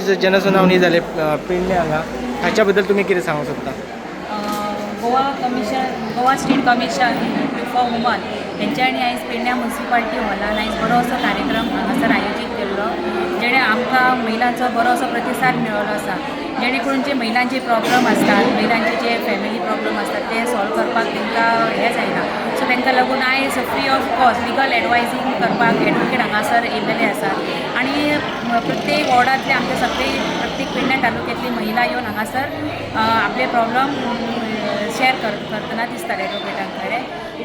आयज जनसुनावणी जाले पेडणे हांगा, हाच्या बद्दल तुमी कितें सांगूंक सोदता? Goa commission, Goa State Commission for Women हेंच्यांनी आयज पेडण्या मुन्सिपाल्टी हॉलान आयज बरो असो कार्यक्रम हांगासर आयोजीत केल्लो, जेणे आमकां महिलांचो बरो असो प्रतिसाद मेळ्ळो आसा, जेणे करून जे महिलांचे प्रॉब्लम आसतात, महिलांचे जे फॅमिली प्रॉब्लम आसतात, ते सॉल्व करपाक तांकां हें जायना. सो तांकां लागून आयज free of cost legal advising करपाक एडवोकेट हांगासर येयल्लेले आसात आनी प्रत्येक वॉर्डांतले आमचे सगळे, प्रत्येक पेडण्या तालुक्यांतली महिला येवन हांगासर आपले प्रॉब्लम शेअर करतना दिसतात एडवोकेटां कडेन.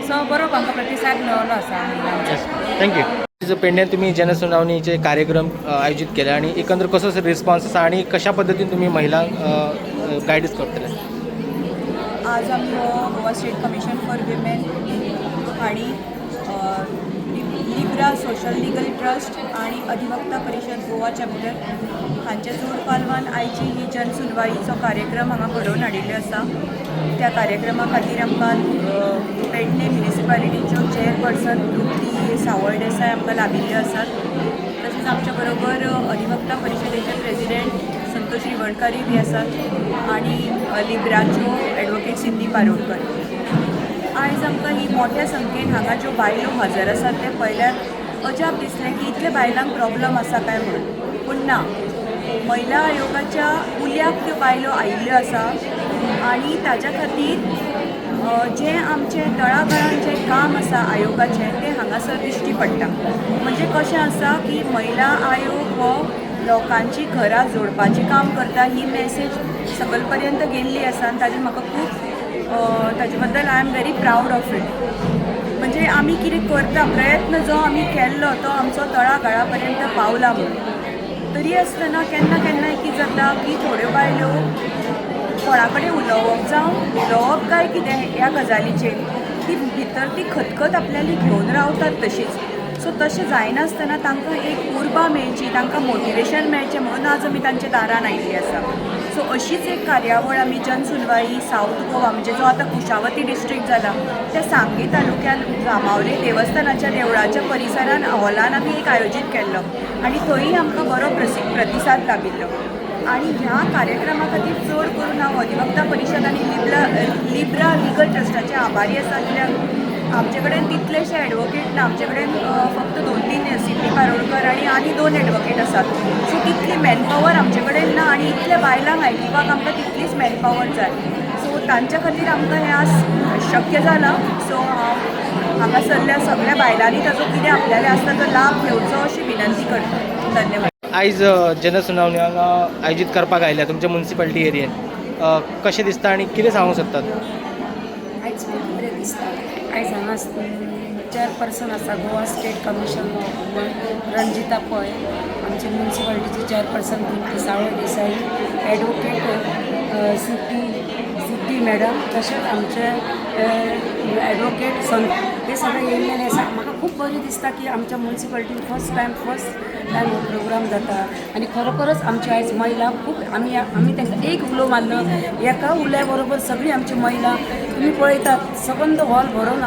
सो बरो आमकां प्रतिसाद मेळ्ळो आसा महिलांचो. Thank you. पेडण्यात तुम्ही जनसुनावणीचे कार्यक्रम आयोजित केले आणि एकंदर कसो रिस्पॉन्स आसा आणि कशा पद्दतीन तुम्ही महिलांक गायडन्स करतले? आज आमी हो Goa State Commission for Women हांणी लिब्रा सोशल लिगल ट्रस्ट आणि अधिवक्ता परिशद गोवा चॅप्टर हांच्या जोड पालवान आयची ही जनसुनवाईचो कार्यक्रम हांगा घडोवन हाडिल्लो आसा. त्या कार्यक्रमा खातीर आमकां पेडणे म्युनिसिपालिटीच्यो चेअरपर्सन तृप्ती सावळ देसाय आमकां लाभिल्ल्यो आसात. तशेंच आमच्या बरोबर अधिवक्ता परिशदेचे प्रेजिडेंट संतोष रिवणकारी बी आसात आनी लिब्राच्यो एडवोकेट सिद्धी पारोडकर. आयज आमकां ही मोठ्या संख्येन हांगा ज्यो बायलो हजर आसात, ते पळयल्यार अजाप दिसलें की इतले बायलांक प्रॉब्लम आसा काय म्हणून. पूण ना, महिला आयोगाच्या उल्याक त्यो बायलो आयिल्ल्यो आसा आनी ताज्या खातीर जें आमचें तळागाळान जें काम आसा आयोगाचें, तें हांगासर दिश्टी पडटा. म्हणजे कशें आसा की महिला आयोग हो लोकांची घरां जोडपाचें काम करता, ही मॅसेज सकल पर्यंत गेल्ली आसा आनी ताजी म्हाका खूब ताजे बद्दल I am very proud of it. म्हणजे आमी कितें करता, प्रयत्न जो आमी केल्लो, तो आमचो तळागाळा पर्यंत पावला म्हणून. तरी आसतना केन्ना केन्नाय कितें जाता की थोड्यो बायलो कोणा कडेन उलोवप जावं उलोवप काय कितें ह्या गजालीचेर, ती भितर ती खतखत आपल्याली घेवन रावतात तशीच. सो तशें जायनासतना तांकां एक उर्बा मेळची, तांकां मोटिवेशन मेळचें म्हणून आज आमी तांच्या दारान आयिल्ली आसा. सो अशीच एक कार्यावळ आमी जनसुनवाई सावथ गोवा, म्हणजे जो आतां कुशावती डिस्ट्रिक्ट जाला, त्या सांगे तालुक्यान जांबावले देवस्थानाच्या देवळाच्या परिसरान हॉलान आमी एक आयोजीत केल्लो आनी थंय आमकां बरो प्रतिसाद लाबिल्लो. आणि ह्या कार्यक्रमा खातीर चड करून हांव अधिवक्ता परिशद आनी लिब्रा लिगल ट्रस्टाचे आभारी आसा, कित्याक आमचे कडेन तितलेशे एडवोकेट ना. आमचे कडेन फक्त दोन तीन, सिद्धी पारोडकर आनी आनी दोन एडवोकेट आसात. सो तितली मॅनपावर आमचे कडेन ना आनी इतल्या बायलांक आयकुपाक आमकां तितलीच मॅनपावर जाय. सो तांच्या खातीर आमकां हें आज शक्य जालां. सो हांव हांगासरल्या सगळ्या बायलांनी ताजो कितें आपल्याले आसता तो लाभ घेवचो अशी विनंती करता. धन्यवाद. आयज जनसुनावणी हांगा आयोजीत करपाक आयल्या तुमच्या मुन्सिपालिटी एरियेन, कशें दिसता आनी कितें सांगूंक सोदतात? आयज खूब बरें दिसता. आयज हांगा चेअरपर्सन आसा गोवा स्टेट कमिशन रंजिता पै, आमचे म्युनिसिपालिटीचे चेअरपर्सन तृप्ती सावळ देसाई, एडवोकेट सिद्धी सिद्धी मॅडम, तशेंच आमचे एडवोकेट संत, हे सगळे येयल्लेले आसा. म्हाका खूब बरें दिसता की आमच्या मुन्सिपालिटीन फर्स्ट टायम हो प्रोग्राम जाता आनी खरोखरच आमची आयज महिला खूब आमी आमी तांकां एक उलो मारलो, एका उल्या बरोबर सगळी आमची महिला, तुमी पळयतात, सबंद हॉल भरून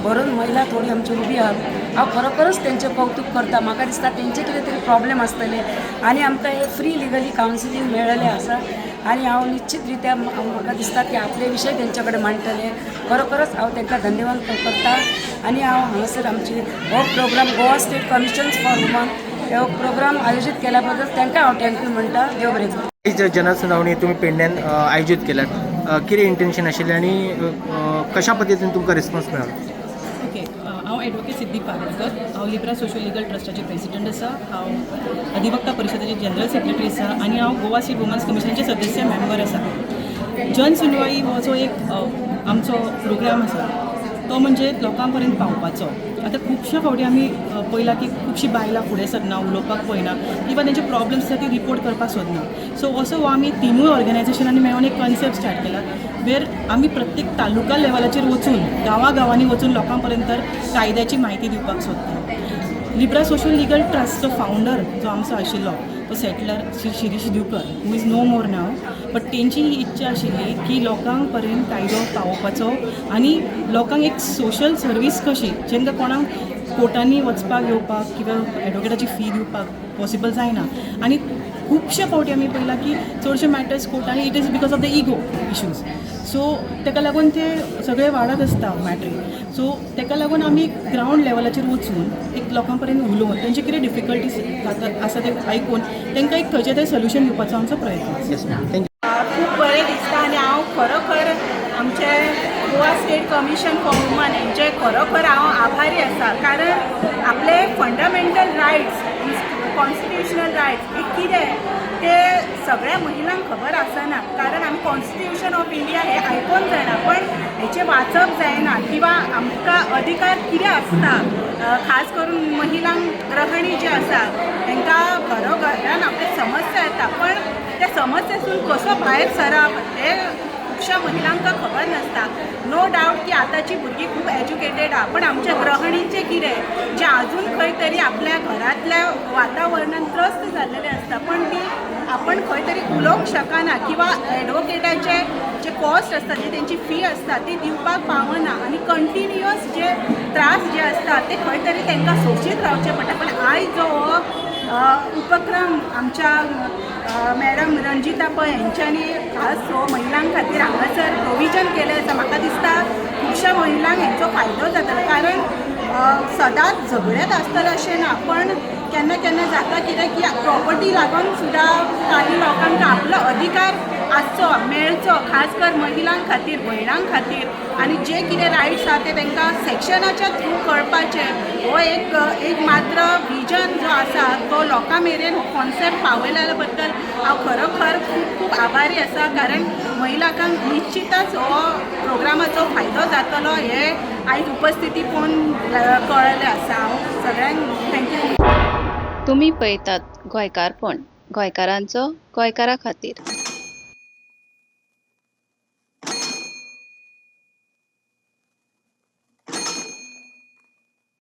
भरून महिला थोडी आमची उबी आहात. हांव खरोखरच तेंचें कौतूक करता. म्हाका दिसता तेंचे कितें तरी प्रॉब्लेम आसतले आनी आमकां हे फ्री लिगली कावन्सिलींग मेळ्ळेलें आसा आनी हांव निश्चित रित्या म्हाका दिसता की आपले विशय तेंचे कडेन मांडटले. खरोखरच हांव तांकां धन्यवाद करता आनी हांव हांगासर आमची हो programme, Goa State Commission for Women हो प्रोग्राम आयोजीत केल्या बद्दल तांकां हांव thank you म्हणटा. देव बरें करूं. आयज जनसुनावणी तुमी पेडण्यान आयोजीत केल्यात, कितें इंटेन्शन आशिल्लें आनी कशा पद्दतीन तुमकां रिस्पॉन्स मेळ्ळो? ओके, हांव एडवोकेट सिद्धी पारोडकर. हांव लिब्रा सोशल लिगल ट्रस्टाचे प्रेसिडंट आसा, हांव अधिवक्ता परिशदेचे जनरल सेक्रेटरी आसा आनी हांव गोवा स्टेट वुमन्स कमिशनाचे सदस्य मेंबर आसा. जनसुनवाई हो जो एक आमचो प्रोग्राम आसा, तो म्हणजे लोकां पर्यंत पावपाचो. आतां खुबश्या फावटी आमी पळयलां की खुबशीं बायलां फुडें सरना, उलोवपाक पळयना किंवा तेंचे प्रॉब्लम्स आसा ते रिपोर्ट करपाक सोदना. सो असो हो आमी तिनूय ऑर्गनायझेशनांनी मेळून एक कन्सेप्ट स्टार्ट केला, वेर आमी प्रत्येक तालुका लेवलाचेर वचून, गांवा गांवांनी वचून लोकां पर्यंत कायद्याची म्हायती दिवपाक सोदता. लिब्रा सोशल लिगल ट्रस्टचो फावंडर जो आमचो आशिल्लो, तो settler Shri Shirish Divkar, who is no more now, but तेंची ही इच्छा आशिल्ली की लोकांक पर्यंत कायदो पावोवपाचो आनी लोकांक एक सोशल सर्वीस कशी, जेंका कोणाक कोर्टांनी वचपाक येवपाक किंवा एडवोकेटाची फी दिवपाक पॉसिबल जायना आनी खुबशे फावटी आमी पळयलां की चडशे matters कोर्टांनी it is because of the ego issues. So ताका लागून ते सगळे वाडत आसता मॅटरी. सो ताका लागून आमी ग्रावंड लेवलाचेर वचून एक लोकां पर्यंत उलोवन तेंचे कितें डिफिकल्टीज जाता आसा ते आयकून तांकां एक थंयचें थंय सोल्युशन दिवपाचो आमचो प्रयत्न आसा. Yes ma'am, thank you. खूब बरें दिसता आनी हांव खरोखर आमचे Goa state commission for woman हेंचे खरोखर हांव आभारी आसा, कारण आपले फंडामेंटल रायट्स, कॉन्स्टिट्युशनल रायट्स हे कितें ते सगळ्या महिलांक खबर आसना. कारण आमी कॉन्स्टिट्युशन ऑफ इंडिया हे आयकोन जाणा, पण हेचें वाचप जायना किंवा आमकां अधिकार कितें आसता. खास करून महिलांक, गृहिणी जे आसा तांकां घरोघरान आपले समस्या येता, पण त्या समस्येसून कसो भायर सरप हे खुबश्या महिलांक खबर नासता. नो डावट की आतांची भुरगीं खूब एज्युकेटेड आहा, पण आमच्या गृहिणींचें कितें, जे आजून खंय तरी आपल्या घरांतल्या वातावरणान त्रस्त जाल्लेले आसता, पण ती आपण खंय तरी उलोवंक शकना किंवा एडवोकेटाचे जे कॉस्ट आसता, जी तेंची फी आसता ती दिवपाक पावना आनी कंटिन्युअस जे त्रास जे आसता ते खंय तरी तांकां सोंशीत रावचें पडटा. पण आयज जो हो उपक्रम आमच्या मॅडम रंजिता पै हेंच्यांनी खास हो महिलां खातीर हांगासर प्रोविजन केलें आसा, म्हाका दिसता खुबश्या महिलांक हेंचो फायदो जातलो. कारण सदांच झगड्यात आसतलें अशें ना, पण केन्ना केन्ना जाता कितें की प्रॉपर्टी लागून सुद्दां काही लोकांक आपलो अधिकार आसचो मेळचो, खास कर महिलां खातीर, भयणां खातीर, आनी जे कितें रायट्स आहा ते तांकां सेक्शनाच्या थ्रू कळपाचें हो एक एक मात्र विजन जो आसा तो लोकां मेरेन हो कॉन्सेप्ट पावयल्या बद्दल हांव खरोखर खूब खूब आभारी आसा. कारण महिलांक निश्चितच हो प्रोग्रामाचो फायदो जातलो हे आयज उपस्थिती पळोवन कळ्ळें आसा. हांव सगळ्यांक thank you. तुमी पळयतात गोंयकारपण, गोंयकारांचो गोंयकारा खातीर.